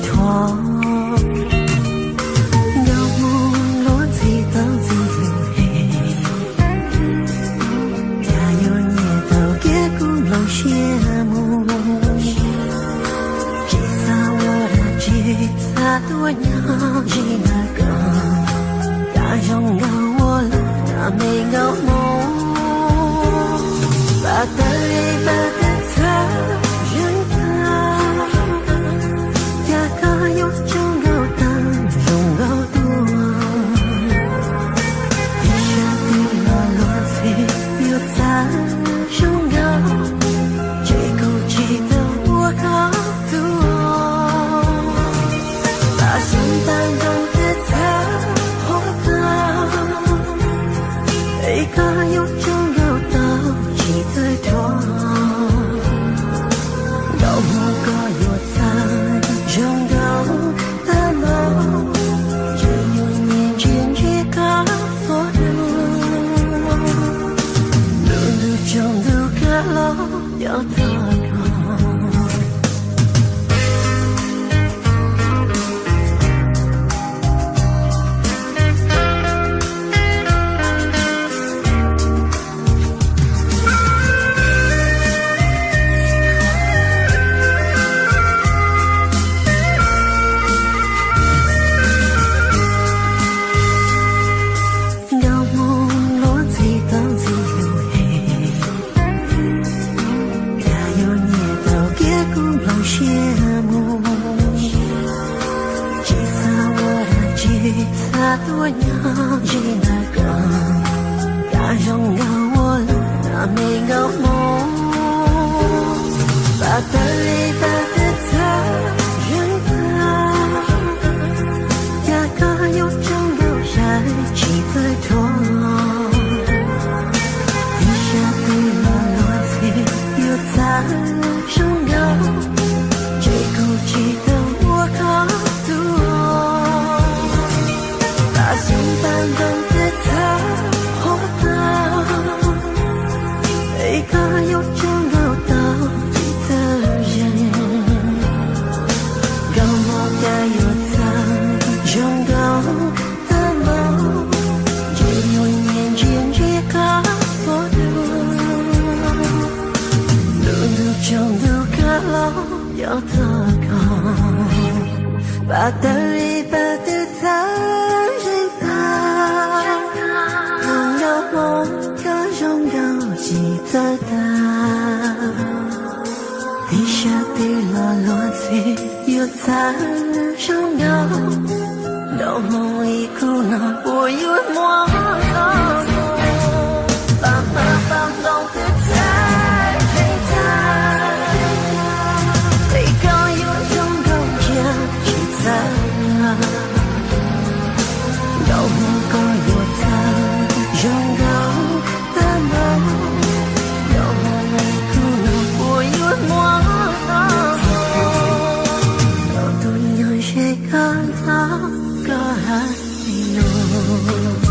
Thuav nkauj Hmoob luag ntxhi tau ntxhi lug he, cas yuav nyiam tau kiag kuv nplooj siab mus. Tsis xav ua dab tsi, xav tuaj nyob ze ntawm koj, cas zoo nkauj ua luaj na me nkauj Hmoob. Pab tawg li pab twb txhawj zeeg tag, cas koj yuav zoo nkauj tag zoo nkauj tuaj. Ib sab twg los luag ntxhi yuav txawj zoo nkauj, ces kuv tsis tau ua koj tuaj. Pab xyoob tag nroo twb txhawj qhuav tag, es koj yuav zoo nkauj tau tsis txawj dhuav. Nkauj Hmoob koj yuav txawj zoo nkauj tag npaum, ces yuav nyiam ntsia ntsia koj txhua hnub. Lub ntuj tsaus ntuj kav los nco txog koj. Nkauj Hmoob luag ntxhi tau ntxhi lug he, cas yuav nyiam tau kiag kuv nplooj siab mus. Tsis xav ua dab tsi, xav tuaj nyob ze ntawm koj, cas zoo nkauj ua luaj na me nkauj Hmoob. Pab tawg li pab twb txhawj zeeg tag, cas koj yuav zoo nkauj saib tsis txawj dhuav. Ib sab twg los luag ntxhi yuav txawj zoo nkauj, ces kuv tsis tau ua koj tuaj. Pab xyoob tag nroo twb txhawj qhuav tag, es koj yuav zoo nkauj tau tsis txawj zeeg. Nkauj Hmoob cas yuav txawj zoo nkauj tag npaum, ces yuav nyiam ntsia ntsia koj txhua hnub. Lub ntuj tsaus ntuj kav los nco txog koj. Pab tawg li pab twb txhawj zeeg tag, nkauj Hmoob koj zoo nkauj tsis txawj tag. Ib sab twg los luag ntxhi yuav txawj zoo nkauj, nkauj Hmoob li kuv no puas yuav muaj txoj moo. Pab hmab pab ntxoog twb txhawj zeeg tag, es koj yuav zoo nkauj ntsia tsis txawj tag. Nkauj Hmoob koj yuav txawj zoo nkauj tag npaum, nkauj Hmoob li kuv no puas yuav muaj txoj moo. Tau tuaj nyob ze koj nrog koj hais lus.